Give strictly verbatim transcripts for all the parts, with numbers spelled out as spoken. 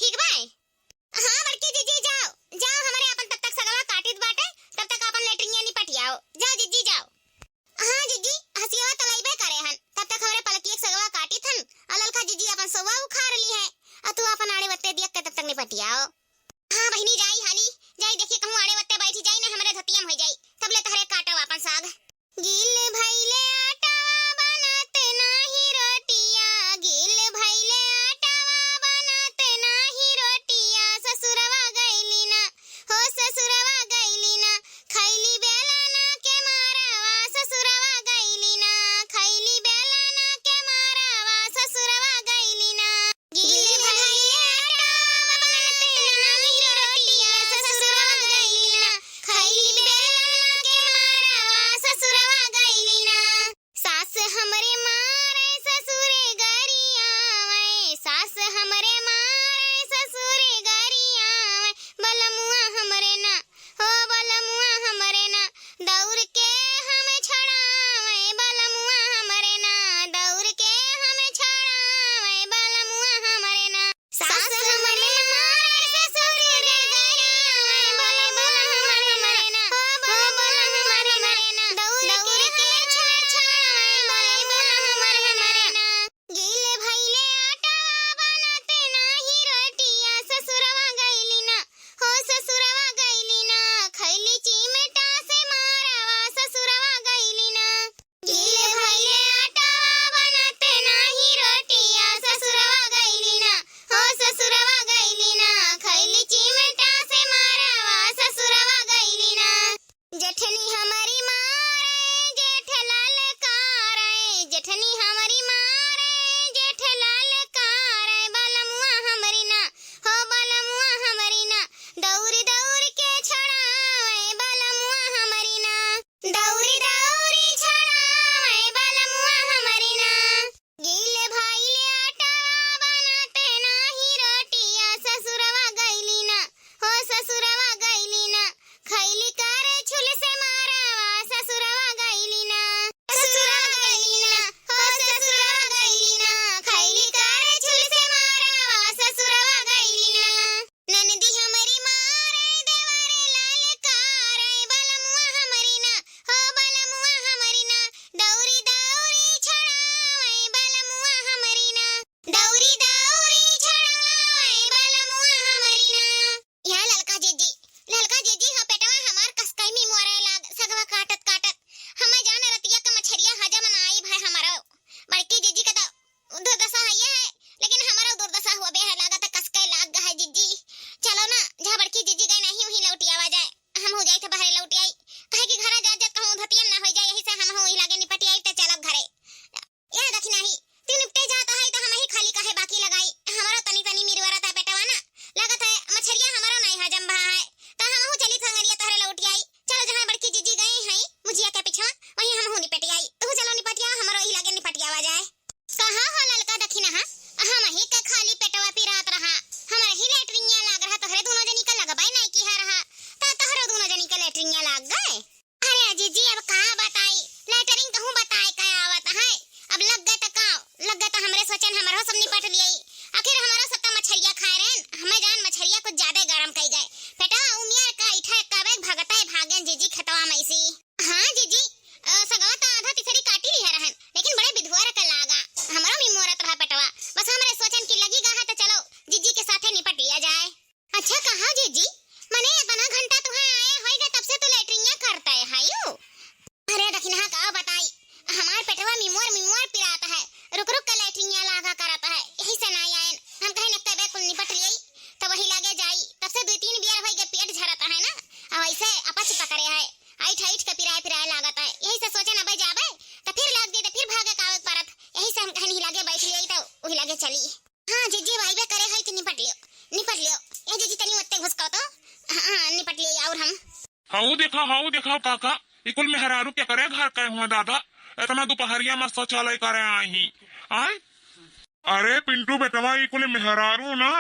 ठीक बाय? हाँ बड़की जिज्जी, जाओ, जाओ, हमरे आपन तब तक सगवा काटित बाटे, तब तक आपन लेटरिनिया निपटियाओ। जाओ जिज्जी, जाओ। हाँ जिज्जी, हसियवा तलइबे करे हन, तब तक हमरे पलकिया के सगवा काटित हन, अउर ललका जिज्जी आपन सउवा उखार ली है, अउर तू आपन आड़े वत्ते दियक के तब तक निपटियाओ। हाँ बहिनी, जाई हाली, जाई देखी कहूँ आड़े वत्ते बैठी जाई, ना हमरे धोतिया में होइ जाई, तब ले तहरे काटव आपन साग। गील भइले आटावा बनत नाही रोटिया, गील भइले आटावा बनत नाही रोटिया, ससुरवा गइली ना, हो ससुरवा गइली ना, खइली बेलना के मारवा, ससुरवा गइली ना, खइली बेलना के मारवा, ससुरवा गइली ना। गील भइले आटावा बनत नाही रोटिया, ससुरवा गइली ना, खइली बेलना के मारवा, ससुरवा गइली ना। सास हमरे मारे ससुरे गरियावे, सास हमरे मारे ससुरे गरियावे, बलमुआ हमरे ना, हो बलमुआ हमरे ना, दौड़ के हम छोड़ावे, बलमुआ हमरे ना, दौड़ के हम छोड़ावे, बलमुआ हमरे ना। सास हमरे मारे ससुर गरियावे, बलमुआ हमरे ना, हो बलमुआ हमरे ना, दौड़ के हम छोड़ावे, बलमुआ हमरे ना। गील भइले आटावा बनत नाही रोटिया, ससुरवा गइली ना, हो ससुरवा गइली ना, खइली चिमटा से मारवा, ससुरवा गइली ना। गील भइले आटावा बनत नाही रोटिया, ससुरवा गइली ना, हो ससुरवा गइली ना, खइली चिमटा से मारवा, ससुरवा गइली ना। जेठनी हमरी मारे, जेठ ललकारे, जेठनी हमरी मारे, जेठ ललकारे, बलमुआ हमरी ना, हो बलमुआ हमरी ना, दौरी दौरी के छोड़ावे, बलमुआ हमरी ना, दौरी दौरी छोड़ावे, बलमुआ हमरी ना। गील भइले आटावा बनत नाही रोटिया, ससुरवा गइली ना, हो ससुरवा गइली ना, खइली करे छुल से मारवा, ससुरवा गइली ना, ससुरवा गइली ना, हो ससुरवा गइली ना, खइली करे छुल से मारवा, ससुरवा गइली ना। ननदी हमरी मारे, देवरे ललकारे, बलमुआ हमरी ना, हो बलमुआ हमरी ना, दौरी दौरी छोड़ावे, बलमुआ हमरी ना, दौरी दौरी छोड़ावे, बलमुआ हमरी ना। यहाँ ललका जिज्जी, ललका जिज्जी हो, पेटवा हमार कसकई में मोरे लाग, सगवा काटत काटत। हमें जान रतिया का मछरिया हजम ना आई भाई हमरो। बड़की जिज्जी का तो दुर्दशा है ये है, लेकिन हमरो दुर्दशा हुआ बे है, लागत है कसकई लाग गा है जिज्जी। चलो ना, जहाँ बड़की जिज्जी गई नहीं वहीं लौटी आवा जाए, हम हो जाए थे बाहरे लौटी आई, कहे कि घरा जा जा कहूँ धतियन ना हो जाए, यही से हम हो वही लागे निपटी आई ते चलब घरे। या दखिनाही, तू निपटे जात है त हमही खाली काहे बाकी लगाई? हमरो तनी तनी मिरवरत है पेटवा ना, लागत है मछरिया हमरो नाई हजम भा है, त हमहू चली संगरिया तहरे लौट आई। चलो जहाँ बड़की जिज्जी गई है मुझिया के पिछवा, वहीं हमहू निपट आई। तू चलो निपटिया, हमरो ई लागे निपटियावा जाए। कहाँ हो ललका दखिनहा, हमही के खाली पेटवा पिरात रहा, हमरे ही लेटरिंगिया लाग रहा, तोहरे दोनों जनी का लगबाई नाई किहा रहा, त तोहरो दोनों जनी का लेटरिंगिया लाग गए। अरे जिज्जी, अब का बताई, लेटरिन कहूँ बताए का आवत है। अब लग गए त का, लग गए त हमरे सोचन हमरो सब निपट लियई। आखिर हमरो सब त मछरिया खाए रहन, हमें जान मछरिया कुछ ज्यादा गरम कई गए। पेटवा उमियर का इठा कबे भगते भागेन जिज्जी खेतवा में से। हाँ जिज्जी, अ, सगवा त आधा तिसरी काटी लिहे रहन, लेकिन बड़े बिधुअर का लागा। हमरो मिमोरत रहा पेटवा, बस हमरे सोचन की लगी गा है त चलो जिज्जी के साथे निपट लिया जाए। अच्छा कहा जिज्जी, मने इतना घंटा तुहे आए होइगे तब से तू लेटरिंगिया करता है हायू? अरे दखिनहा का बताई, हमार पेटवा मिमोर मिमोर पिरात है, रुक रुक के लेटरिंगिया लागा करत है, यही से नाई आयन। हम कहे नक्का बे कुल निपट लियई, त वही लागे जाई। तब से दुई तीन बियर होइगे पेट झरत है ना, अब ऐसे अपच पकड़े है, ऐठ ऐठ के पिराए पिराए लागत है, यही से सोचे न बे जाबे, त फिर लाग दी त फिर भागे कावे के परत, यही से हम कहे नहीं लागे बैठ लियई त वही लागे चली। हाँ जिज्जी, अब आइबे करे है त निपट लियो, निपट लियो। ए जिज्जी तनी ओत्ते घुसकाओ तो। हाँ, हाँ, निपट लियो और हम। हाउ देखा, हाउ देखा काका, ई कुल मेहरारू के करे घर के हुआ दादा, इतना दोपहरिया में शौचालय करे आई। आय? अरे पिंटू बेटवा, ई कुल मेहरारू ना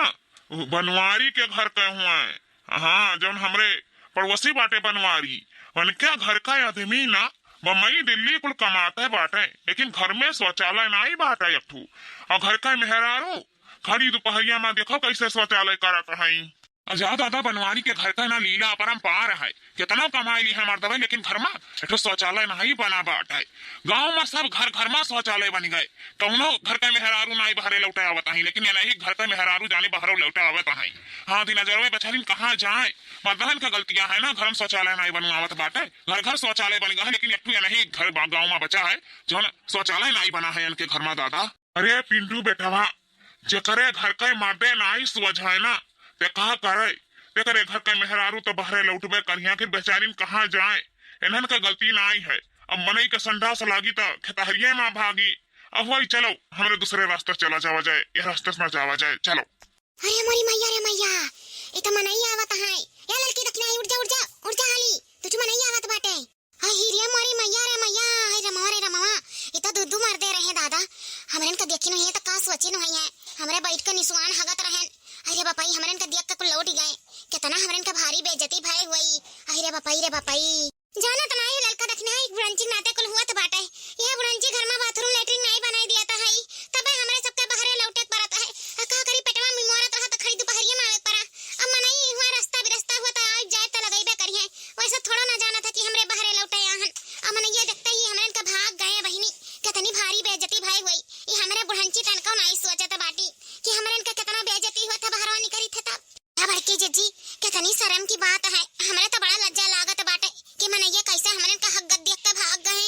बनवारी के घर के हुआ है। हाँ, जौन हमरे पड़ोसी बाटे बनवारी, उनके घर का आदमी ना बम्बई दिल्ली कुल कमाते बाटे, लेकिन घर में शौचालय नाई बाटे एक ठू। और घर का मेहरारू खड़ी दुपहरिया मा देखो कैसे शौचालय करत हई। अजा दादा, बनवारी के घर का ना लीला अपरंपार है। केतना कमाई ली है मर्दवे, लेकिन घर मा एक ठो शौचालय नाहीं बना बाटे। गाँव मा सब घर घर मा शौचालय बनि गए। कउनो घर का मेहरारू नाहीं बहरे लौटे आवत हई, लेकिन यनही घर का मेहरारू जाने बहरे लौटे आवत हई। हाँ, दिन नजरवे बचारिन कहाँ जाए, मर्दहन का गलतियाँ है ना, घर मा शौचालय नाहीं बनवावत बाटे। घर घर शौचालय बनि गए है, लेकिन एक ठो यनही घर बा-, गाँव मा बचा है, जौन शौचालय नाहीं बना है इनके घर मा दादा। अरे पिंटू बेटवा, जेकरे घर के मर्दे नाई सुझाए ना, ते का करे? तेकरे घर के मेहरारू तो बहरे लौटबे करिहें, आखिर बेचारिन कहाँ जाए? इन्हन के गलती नाई है। अब मनई के संडास लागी तो खेतहरिये मा भागी। अब वही चलो, हमरे दूसरे रास्ते चला जावा जाए, यह रास्ते से ना जावा जाए, चलो। अरे मोरी मैया रे मैया, ई तो मनई आवत है। या ललकी दखिनाही, उठ जा, उठ जा, उठ जा हाली, तुझ मनई आवत बाटे। अहि रे मोरी मैया रे मैया, अहि रमवा रे रमवा, ई तो दू दू मर्दे रहे दादा। हमरेन का देखिन होइहैं तो का सोचिन होइहैं, हमरे बैठ के निसुआन हगत रहेन। अहि रे बपई, हमरेन का देख के कुल लौटि गए, केतना हमरेन का भारी बेइज्जती भए होई। अहि रे बपई रे बपई। जानत नाई ललका दखिनाही, एक बुढ़ंची के नाते कुल हुअत बाटे। यह बुढ़ंची घर मा bathroom latrine नाई बनाई दियात हई, तबे हमरे सबके बहरे लौटे के परत है। आ का करी, पेटवा में मोरत रहा त खड़ी दुपहरिया मा आवे के परा। अब मनई हुआ रस्ता बिरस्ता हुआ त आइ जाए त लगइबे करिहें। वैसे थोड़ो ना जानत है कि हमरे बहरे लौटे आहन। अब मनइया देखते ही हमरेन का भाग गए बहिनी। केतनी भारी बेइज्जती भए होई। ई हमरे बुढ़ंची तनको नाई सोचत बाटी कि हमरेन का केतना बेइज्जती होत है बहरवा निकरी थे तब। या बड़की जिज्जी, केतनी शर्म की बात है। हमरे त बड़ा लज्जा लागत बाटे कि मनइया कैसे हमरेन का हगत देख के भाग गए।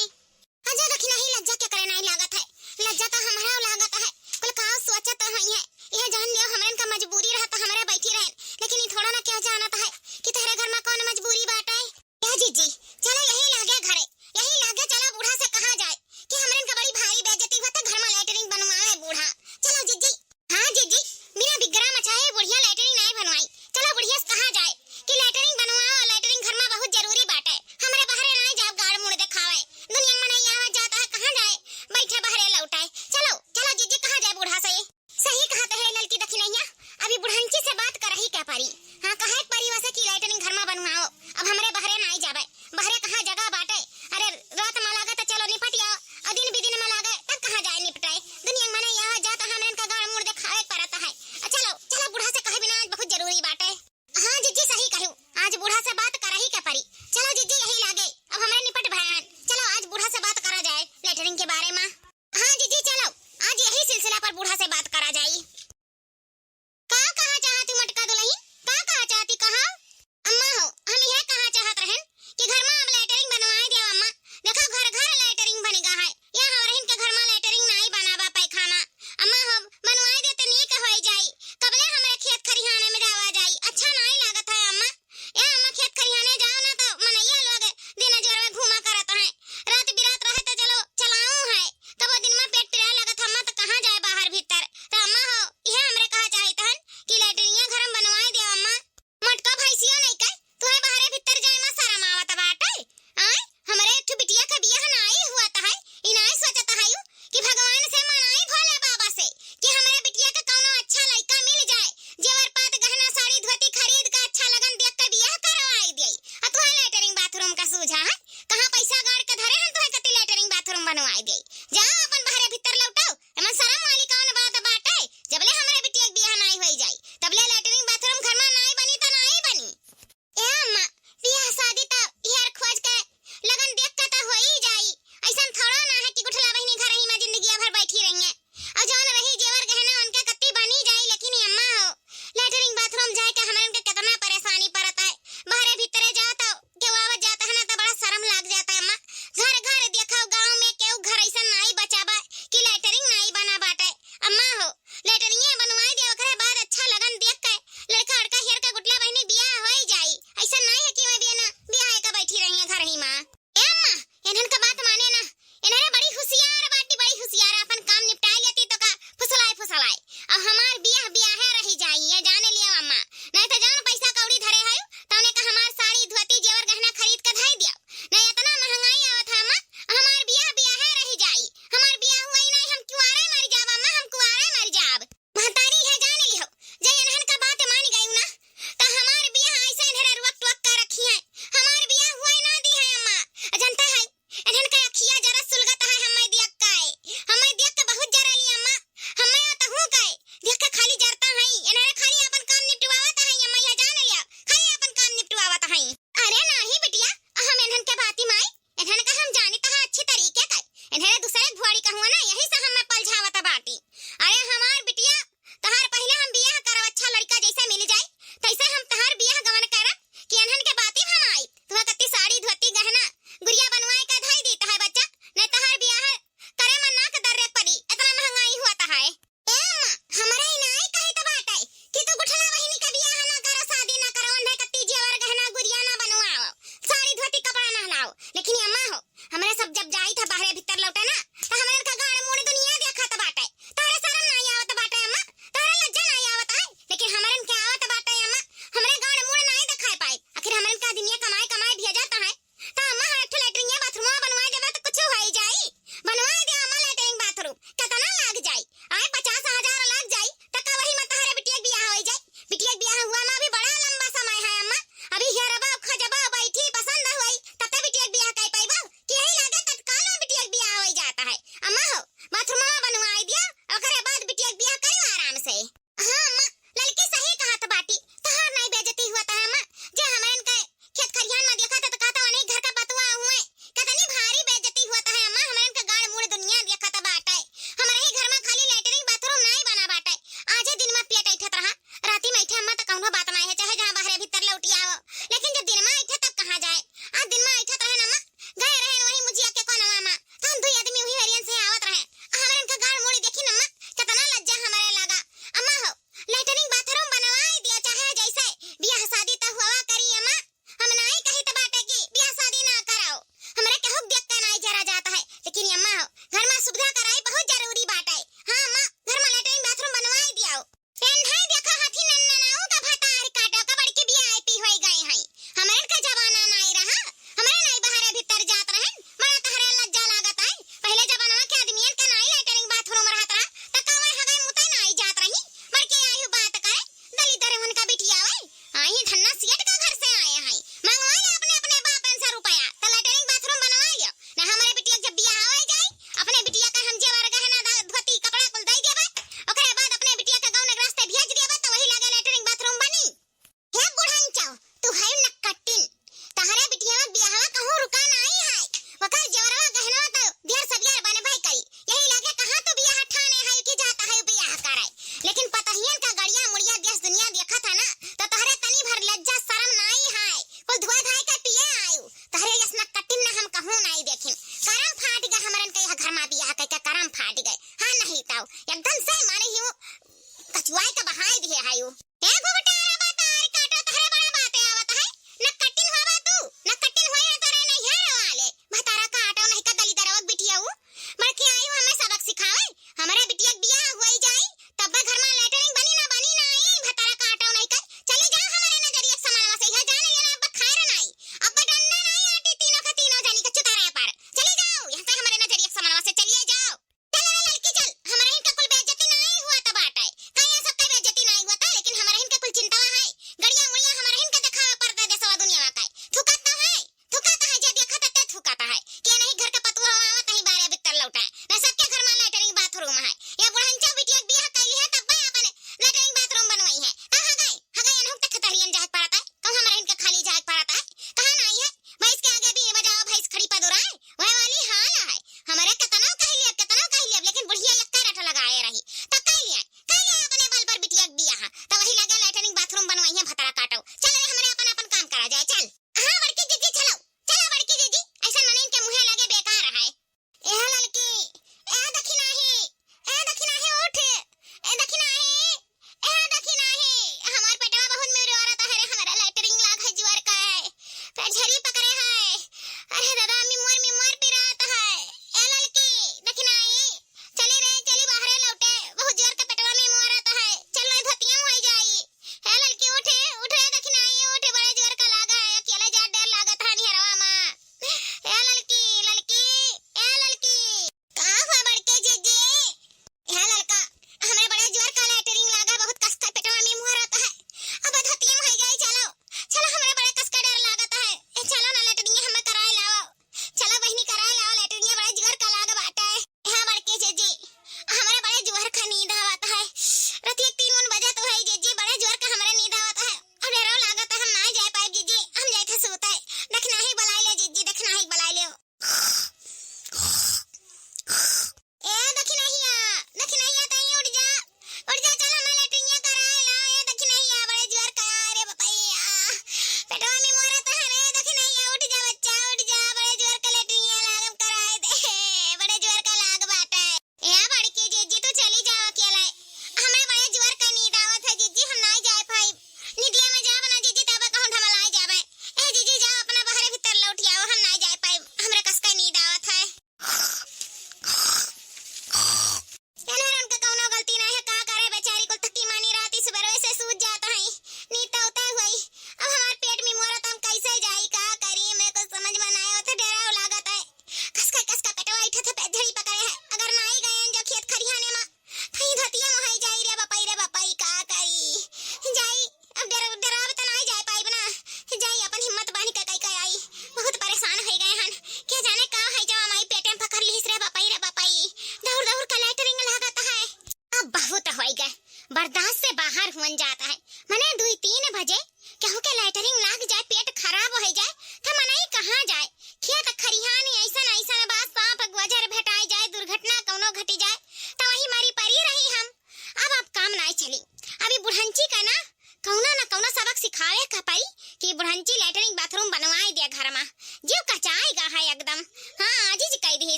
अजा दखिनाही, लज्जा केकरे नाई लागत है, लज्जा त हमरा लागत है। कुल का सोचत होइहैं, यह जान लियो हमरेन का मजबूरी रहा त हमरे बैठी रहेन, लेकिन ई थोड़ा ना केहू जानत है कि तहरे घर मा कौन मजबूरी बाटे। या जिज्जी, चलो यही लागे घरे, यही लागे चलो बूढ़ा से कहा जाए कि हमरेन का बड़ी भारी बेइज्जती होत है, घर मा latrine बनवाए बूढ़ा। चलो जिज्जी। हाँ जिज्जी, बिना बिगड़ा मचाए बुढ़िया latrine नाई बनवाई। चलो बुढ़िया से कहा जाए कि latrine बनवाओ, latrine घर मा बहुत जरूरी बाटे। हमरे बहरे नाई जाब गाड़ मुड़ देखावे। दुनिया मा मनई आवत जात है, कहाँ जाए? बैठे बहरे लौटाए। चलो, चलो जिज्जी, कहा जाए बूढ़ा से। सही कहत है ललकी दखिनैया, अभी बुढ़ंची से बात करही के परी। हाँ, कहे के परी वैसे कि latrine घर मा बनवाओ। अब हमरे बहरे नाई जाबे, बहरे कहाँ जगह बाटे? अरे रात मा लागे त चलो निपट आओ, और दिन भी दिन मा लागे तब कहाँ जाए निपटाए? दुनिया मा मनई आवत जात है, हमरेन का गाड़ मुड़ देखावे के परत है। आ चलो, चलो बूढ़ा से कहे बिना आज बहुत जरूरी बाटे। हाँ जिज्जी सही कहू, आज बूढ़ा से बात करही के परी। चलो जिज्जी यही लागे, अब हमरे निपट भयन। चलो आज बूढ़ा से बात करा जाए latrine के बारे मा। हाँ जिज्जी चलो, आज यही सिलसिला पर बूढ़ा से बात करा जाई। का कहा चाहती मटका दुलहिन, का कहा चाहती कहा?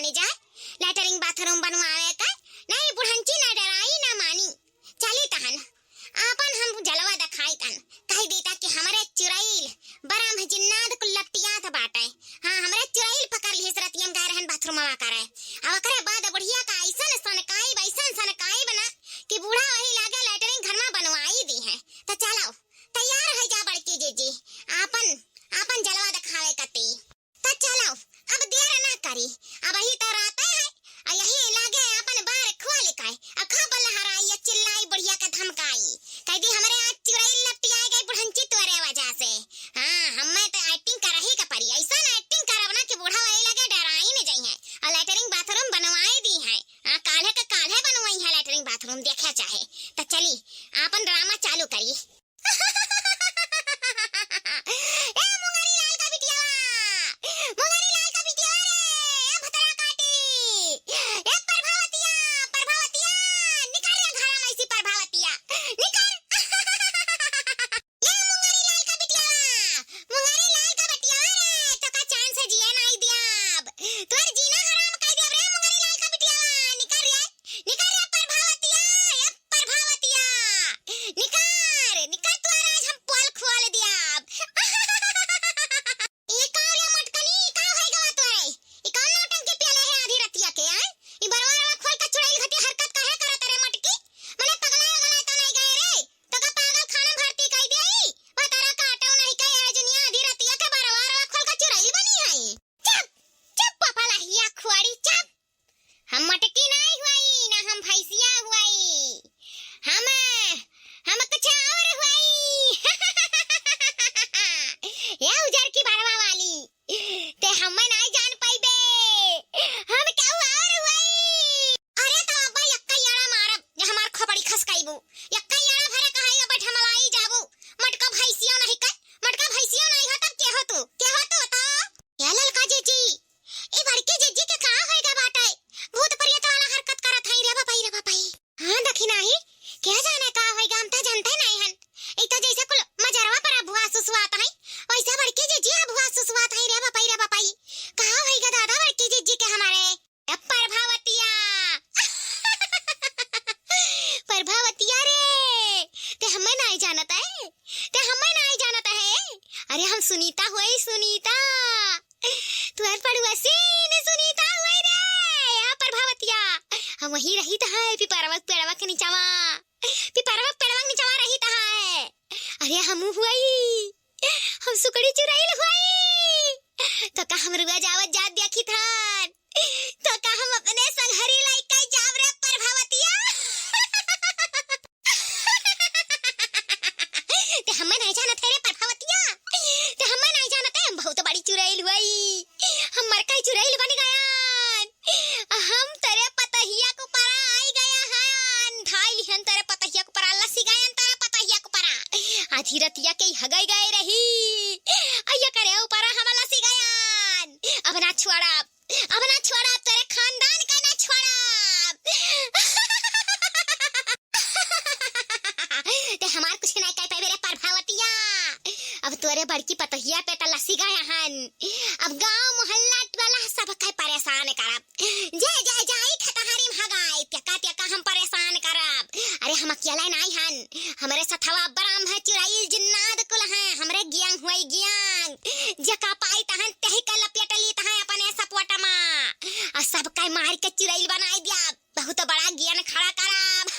लपटे जाए, लेटरिन बाथरूम बनवावे का। नहीं, बुढ़ंची ना डराई ना मानी। चली तहन, आपन हम जलवा देखाई तहन, कह देता कि हमरे चुरैल बरम्ह जिन्नाद कुल लपटियात बाटे। हाँ, हमरे चुरैल पकड़ लिहिस, रतिया में गए रहन बाथरूमवा करे। अब ओकरे बाद बुढ़िया का ऐसन सनकाइब, ऐसन सनकाइब ना कि बूढ़ा वही लागे लेटरिन घर में बनवाई दिहे। त चलो, तैयार होइ जा बड़की जीजी, आपन, आपन जलवा देखावे कती। त चलो, अब देर ना करी, अबही त राते है, आ यही लागे आपन बार खोल के, आ खूब लहराई, आ चिल्लाई, बुढ़िया के धमकाई, कह दी, "हमरे आज चुरैल लपटियाए गए बुढ़ंची तोरे वजह से।" हाँ, हमें त acting करही के परी, ऐसन acting करब ना कि बूढ़ा वही लगे डराई न जइहे, और लेटरिन बाथरूम बनवाई दिहे। हाँ, काल्हे के काल्हे बनवाई है लेटरिन बाथरूम, देखे चाहे। त चली, आपन ड्रामा चालू करी। ए मुंगरी लाल का बिटियावा, मुंगरी लाल का बिटियावा रे, ए भतरा काटी, ए प्रभावतिया, प्रभावतिया, निकर रे घरा में से प्रभावतिया, निकर। ए मुंगरी लाल का बिटियावा, मुंगरी लाल का बिटियावा रे, तोका चैन से जिए नाई दियाब, तोर जीना हराम कर दियाब रे मुंगरी लाल का बिटियावा, निकर रे। निकर रे प्रभावतिया, ए प्रभावतिया, निकर, निकर तोर आज हम पोल खोल दियाब। ई का रे मटकनी, ई का होई गवा तोरे? ई कौन नौटंकी पियले है आधी रतिया के, आय? ई बरवा रवा खोल के चुड़ैल घटी हरकत काहे करत रे मटकी? मने पगला वगला तो नहीं गए रे? तो का पागल खाना भर्ती कई देई? भतारा काटो नहीं कहे है जुनिया आधी रतिया के बरवा रवा खोल के चुड़ैल बनी है। चुप, चुप पपलहिया खोड़ी, चुप। हम मटकी नाई हुआई, ना हम भैंसिया हुआई। हम, हम कुछ और हुआई। या उजर की बरवा वाली, ते हमें नाई जान पाइबे। हम केहू और हुआई। अरे तो अब्बा यक्का याड़ा मारब, जे हमार खोपड़ी खसकाइबू। यक्का याड़ा भरे कहाई अब ठमलाई जाबू। मटका भैंसियो नहीं कह, मटका भैंसियो नहीं हो तब के हो तू? के हो तू तो? या ललका जीजी, ए बड़की जीजी के का होइगा बाटे? भूत प्रेत वाला हरकत करत हई रे बापई, रे बापई। हाँ, दखिनाही, क्या जाने का होइगा, हम त जानते नहीं हन। ई त जैसे कुल मजरवा पर अभुआ सुसुआत हई, वैसे बड़की जीजी अभुआ सुसुआत हई रे बापई, रे बापई। का होइगा दादा बड़की जीजी के हमारे? ए प्रभावतिया। प्रभावतिया रे, ते हमें नहीं जानत है, ते हमें नहीं जानत है। अरे हम सुनीता हुई, सुनीता। तुहर पड़ुआ सीन सुनीता हुई रे, या प्रभावतिया। हम वही रहित है, पिपरवा के पेड़वा के नीचवा। पिपरवा के पेड़वा के नीचवा रहित है। अरे हमू हुई, हम सुकड़ी चुराइल हुई। तो का हम रुआ जावत जात देखी थान? तो का हम अपने संघरी लइके जाब रे प्रभावतिया? ते हमें नहीं जानत है रे प्रभावतिया, ते हमें नहीं जानत है, हम बहुत बड़ी चुड़ैल हुई, हम मरकई चुड़ैल बन गयान, हम तेरे पतहिया को परा आई गया है, धाई लिहन तेरे पतहिया को परा, लसी गयन तेरे पतहिया को परा, आधी रतिया के ही हगई गए रही, अइया करे ऊपरा हम लसी गयान, अब ना छोड़ब, अब ना छोड़ब, तोरे खानदान का ना छोड़ब। ते हमार कुछ नहीं कह पावे रे प्रभावतिया। अब तोरे बड़की पतहिया पे त लसी गया हन। अब गांव मोहल्ला टोला सब के परेशान करब। जे जे जाई खतहरी में हगाई, तेका तेका हम परेशान करब। अरे हम अकेले नहीं हन, हमरे सथवा बराम है, चुड़ैल जिन्नाद कुल हैं, हमरे gang हुई gang। जेका पाई तहन तेही के लपेट ली तहन अपने सपोर्ट मा। आ सबके मार के चुड़ैल बनाई दिया। बहुत बड़ा gang खड़ा करब।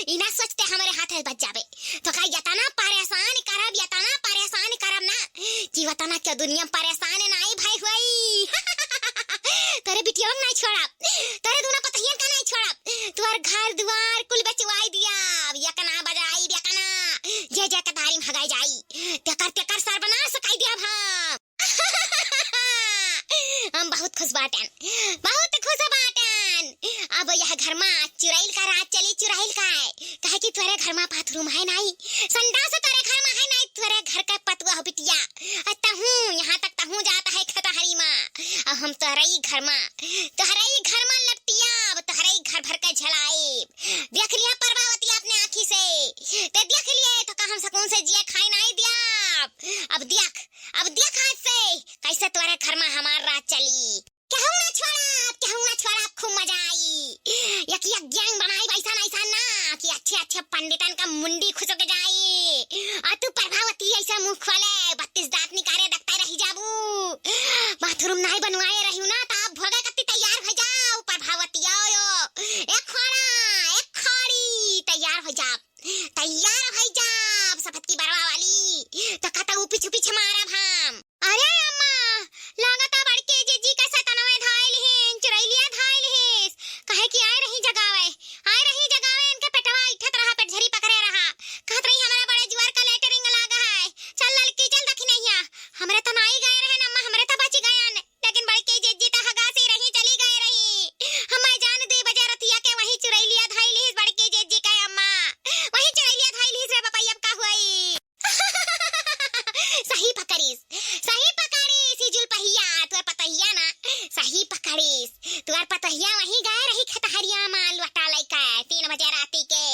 ई ना सोचते हमरे हाथे बच जाबे। तो का यतना परेशान करब, यतना परेशान करब ना कि वतना के दुनिया में परेशान नाई भाई हुई। तोरे बिटिया के नाई छोड़ब, तोरे दूना पतहियन का नाई छोड़ब। तोर घर दुआर कुल बेचवाई दिया। अब यकना बजाई, यकना। जे जे के दारी में हगाई जाई। तेकर, तेकर सर्वनाश कई दिया हम। हम बहुत खुश बाटन, बहुत खुश बाटन। अब यह घर मा चुड़ैल का राज चली, चुड़ैल का है, काहे कि तोरे घर मा बाथरूम है नाई, संडास तोरे घर मा है नाई, तोरे घर के पतुआ हो बिटिया। आ तहूँ, यहाँ तक तहूँ जात है खतहरी मा। अब हम तोहरे ही घर मा, तोहरे ही घर मा लपटिया, अब तोहरे ही घर भर के झलाइब। देख लिया प्रभावती अपने आँखी से, ते देख लिए तो का हम सकून से जिए खाए नाई दिया। अब देख, अब देख आज से कैसे तोरे घर मा हमार राज चली। केहू ना छोड़ अच्छा, पंडितन का मुंडी खुसक जाई। आ तू प्रभावती ऐसा मुंह खोले, बत्तीस दांत निकारे, देखते रहि जाबू। बाथरूम नाहीं बनवाए रहिउ ना, त अब भोगे कत्ती तैयार होइ जाओ, प्रभावती आओ यो। ए खोड़ा, ए खोड़ी, तैयार होइ जा, तैयार होइ जा, सफेद की बरवा वाली। तो कहता ऊ पीछू पीछू मारब हम। अरे अम्मा, लागता बड़की जिज्जी के सतनवे धाइल हिन, चुरैलिया धाइल हिस। काहे कि आए रही जगावे, आए रही जगावे, इनके पेटवा इठत रहा, पेटझरी पकड़े रहा। कहत रही, "हमरा बड़े जुआर का लेटरिंग लागा है, चल ललकी, चल दखिनैया।" हमरे त नाई गए रहे अम्मा, हमरे त बचि गयन, लेकिन बड़की जिज्जी त हगासी रही, चली गए रही। हमार जान दुई बजे रतिया के वही चुरैलिया धाइल हिस बड़की जिज्जी के अम्मा, वही चुरैलिया धाइल हिस रे बपई, अब का हुई? सही पकड़िस, सही पकड़िस, ई जुलपहिया, तोर पतोहिया ना, सही पकड़िस। तोर पतोहिया वहीं गए रही खेतहरिया मा लुटा लइके तीन बजे राती के,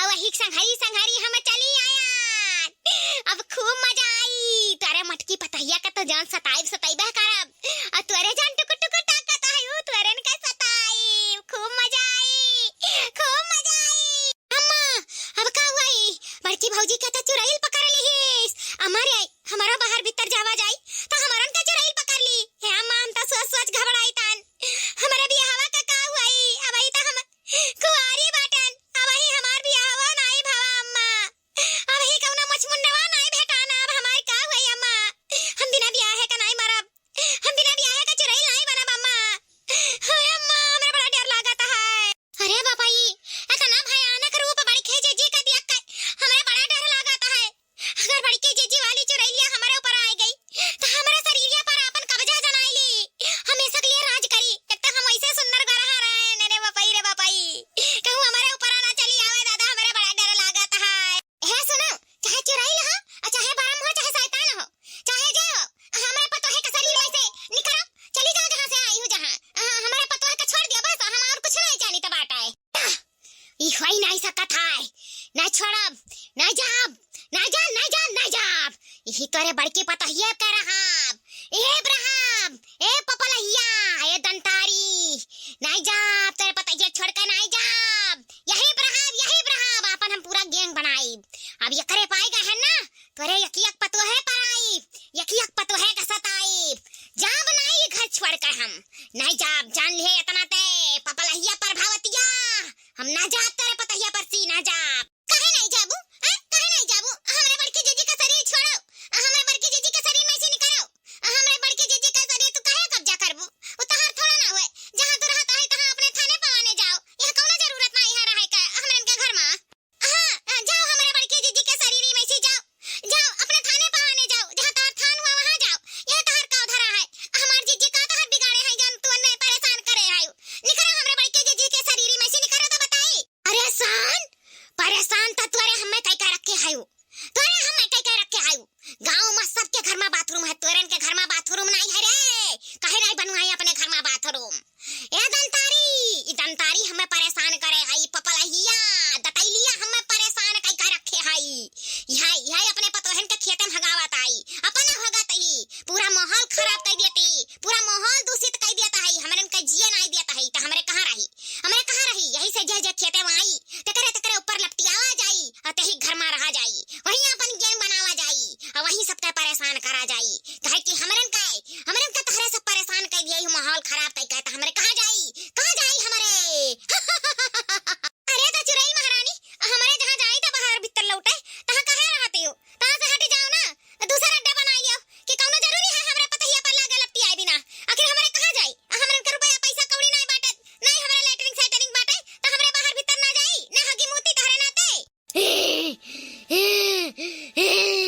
अउ वही संघरी संघरी हम चली आयन। अब खूब मजा आई। तोरे मटकी पतोहिया का तो जान सताइब सताइबे करब, अउ तोरे जान टुकुर टुकुर ताकत है, ऊ तोरेन के सताइब। खूब मजा आई, खूब मजा आई। अम्मा, अब का हुई? बड़की भौजी के त चुरैल पकड़ लिहिस। अम्मा रे, हमरो बाहर भीतर जावा जाई, त हमरन के चुरैल पकड़ ली। हे अम्मा, हम त सोच सोच घबराई तन। हमरे बियाहवा का का हुई? अबही त हम कुंवारी बाटन। अबही हमार बियाहवा नाई भवा अम्मा। अबही कौनो मछमुंडवा नाई भेटाना। अब हमार का हुई अम्मा? हम बिना बियाहे का नाई मरब। हम बिना बियाहे का चुरैल नाई बनब अम्मा। हाय अम्मा, हमरा बड़ा डर लागत है। अरे बापा, ई एतना भयानक रूप बड़की जिज्जी का देख के हमरा बड़ा डर लागत है। अगर बड़की जिज्जी वाली चुरैलिया हमरे ऊपर आ गई, त हमरे शरीरिया पर आपन कब्जा जमाई ली। हमेशा के लिए राज करी। एक त हम ऐसे सुंदर गरहा रहे, रे बापई, रे बापई। कहूँ हमरे ऊपर ना चली आवे दादा, हमरा बड़ा डर लागत है। हे सुनो, चाहे चुरैल हो, अउ चाहे बरम हो, चाहे शैतान हो, चाहे जे हो, हमरे पतोहे के शरीर में से निकरो, चली जाओ जहाँ से आई हो, जहाँ। अ, हमरे पतोहे के छोड़ दियो बस, हम और कुछ नहीं जानी त बात है। ई होई नहीं सकत है, नहीं छोड़ब, नहीं जाब, नहीं जान, नहीं जान, नहीं जाब। यही तोरे बड़की पतोहिए के रहब, ए रहब, ए पपलहिया, ए दंतारी, नहीं जाब, तोरे पतोहिए छोड़ के नहीं जाब। यही रहब, यही रहब, आपन हम पूरा गैंग बनाइब। अब एकरे पाए गए हैं ना, तोरे यकियक पतोहे पर आइब, यकियक पतोहे के सताइब। जाब नाई घर छोड़ के हम, नाई जाब, जान लिहे एतना ते, पपलहिया प्रभावतिया, हम ना जाब तोरे पतोहिया पर सी, ना जाब। काहे नाई जाबू? हैं? काहे नाई जाबू? हमरे बड़की जिज्जी के शरीर छोड़ो, हमरे बड़की जिज्जी के शरीर में से निकरो, हमरे बड़की जिज्जी के शरीर तू काहे कब्जा करबू? उ तहार थोड़ा ना हुए, जहाँ तू रहत है तहाँ अपने थाने पवाने जाओ, यहाँ कौनो जरूरत ना यहाँ रहे के, हमरन के घर में। हाँ, जाओ हमरे बड़की जिज्जी के शरीर में से जाओ, जाओ अपने थाने पवाने जाओ, जहाँ तहार थान हुआ वहाँ जाओ। यह तहार का धरा है? हमार जिज्जी का तहार बिगाड़े हैं जौन तू अन्ने परेशान करे है? निकरो हमरे बड़की जिज्जी के शरीर में से, निकरो तो बताई। परेशान? परेशान तो तोरे हमें कई के रखे है, तोरे हमें कई के रखे है। गाँव में सबके घर में बाथरूम है, तोरन के घर में बाथरूम नहीं है रे। काहे नहीं बनवाए अपने घर में बाथरूम? ए दंतारी, ई दंतारी हमें परेशान करे है, ई पपलहिया, दतैलिया हमें परेशान कई के रखे है। यह, यह अपने पतोहन के खेते में हगावत आई, अपना भगत ही, पूरा माहौल खराब कर देती, पूरा माहौल दूषित कर देता है, हमरन के जिए नहीं देता है, तो हमरे कहाँ रही, हमरे कहाँ रही? यही से जे जे खेते में आई, तेकरे तेकरे ऊपर लपटियावा जाई, और तेही घर में रहा जाई, वहीं अपन गैंग बनावा जाई, और वहीं सबके परेशान करा जाई। काहे कि हमरन का, हमरन का तहरे सब परेशान कर दिया, ये माहौल खराब कर के, तो हमरे कहाँ जाई, कहाँ जाई हमरे? अरे तो चुड़ैल महारानी, हमरे जहाँ जाई तो बाहर भीतर लौटे, तहाँ काहे रहते हो? तहाँ से हट जाओ ना, दूसरा अड्डा बना लियो। कि कौनो जरूरी है हमरे पतहिया पर लागे लपटी आए बिना? आखिर हमरे कहाँ जाई? हमरे के रुपया पैसा कौड़ी नाई बाटे, नाई हमरे लेटरिन सेटरिन बाटे, तो हमरे बाहर भीतर ना जाई, ना हगी मूती तहरे नाते। ए, ए, ए, ए,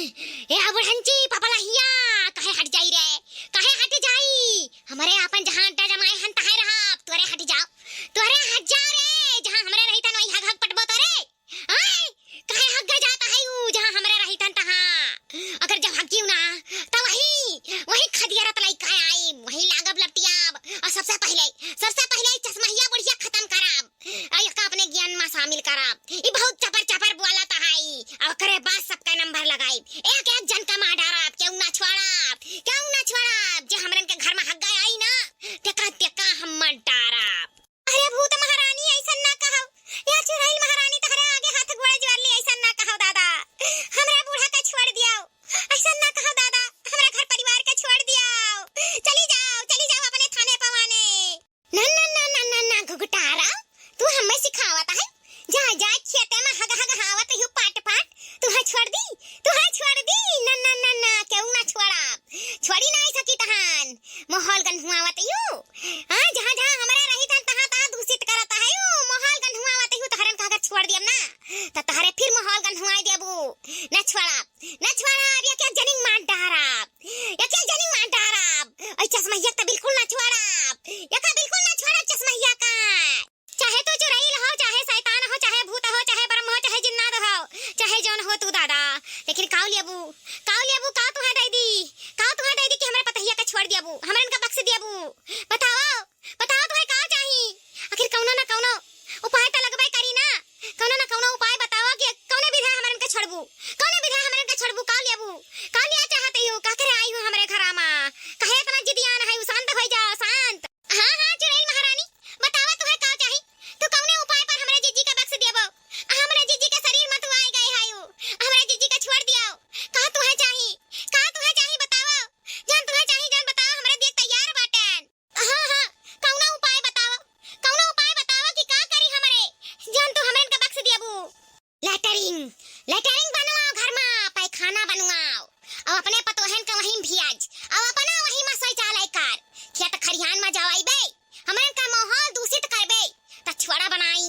ए बुढ़ंची पपलहिया, काहे हट जाई रे? काहे हट जाई? हमरे आपन जहाँ अड्डा जमाए हन तहे रहब, तोरे हट जाओ, तोरे हट जाओ रे, जहाँ हमरे रही था वही हग हग पटबो तोरे। आय, काहे हग्गे जात है ऊ, जहाँ हमरे रहितन तहाँ? अगर जब हग्गिउ ना, त वही, वही खदियरत लइका आई, वही लागब लपटियाब। और सबसे पहिले, सबसे पहिले ई चश्महिया बुढ़िया खतम करब। आ एका अपने ज्ञान में शामिल करब। ई बहुत चपर चपर बोलत है। और ओकरे बाद सबका नंबर लगाइब। एक एक जन का मार डारब, केहू ना छोड़ब, केहू ना छोड़ब। जे हमरन के घर में हग्गा आई ना, तेका, तेका हम मार डारब। अरे भूत महारानी, ऐसन ना कहव। या चुड़ैल महारानी, तहरे आगे हाथ गोड़ लेटरिन बनवाओ घर मा, पैखाना बनवाओ, अउ अपने पतोहन का वहीं भेज, अउ अपना वहीं मा शौचालय कर। खेत खरिहान मा जवाइबे, हमरन का माहौल दूषित करबे, त छोड़ा बनाई।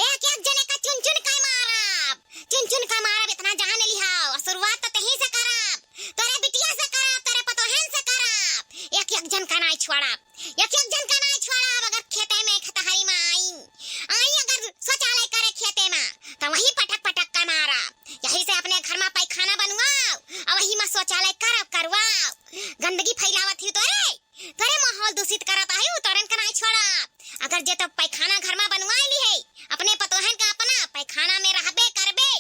एक एक जने का चुन चुन के मारब, चुन चुन के मारब, इतना जान लिहाओ। अउ शुरुआत त तहीं से करब, तोरे बिटिया से करब, तोरे पतोहन से करब। एक एक जन का नाई छोड़ब, एक एक जन का नाई छोड़ब। अगर खेते मा, खेतहरी मा आई, आई अगर शौचालय करे खेते मा, त वहीं पटक पटक के मारब। यही से अपने घर मा पैखाना बनवाओ, अउ वहीं मा शौचालय करब, करवाओ। गंदगी फैलावत ही तोरे, तोरे माहौल दूषित करत आही, उ तोरन के नाई छोड़ब। अगर जे तो पैखाना घर मा बनवाए लिहे, अपने पतोहन का अपना पैखाना मा रहबे करबे,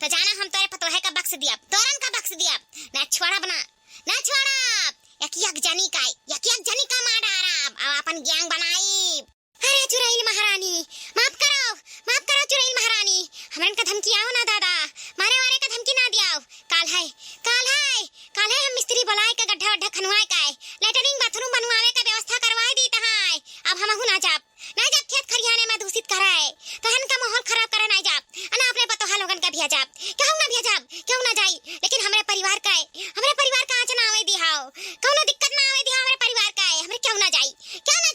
त जाना हम तोरे पतोहे का बख्श दियब, तोरन का बख्श दियब, ना छोड़ब ना, ना छोड़ब। एक एक जनी का, एक एक जनी का मार डारब, अउ अपन gang बनाइब। अरे चुरैल महारानी, माफ करो, माफ करो चुरैल महारानी, हमरन का धमकी आओ ना दादा, मारे वारे का धमकी ना दियाओ। काल है, काल है, काल है हम मिस्त्री बुलाए के गड्ढा वड्ढा खनवाए का है, लेटरिन बाथरूम बनवावे का व्यवस्था करवाए दी तहाए। अब हमहू ना जाब, ना जाब खेत खरिहाने मा दूषित कराए, तहन का माहौल खराब करे ना जाब, अना अपने पतोहा लोगन का भेजब, केहू ना भेजब, केहू ना जाई, लेकिन हमरे परिवार का है, हमरे परिवार का आँच ना आवे दिहाओ, कौनो दिक्कत ना आवे दिहाओ हमरे परिवार का है, हमरे केहू ना जाई, केहू ना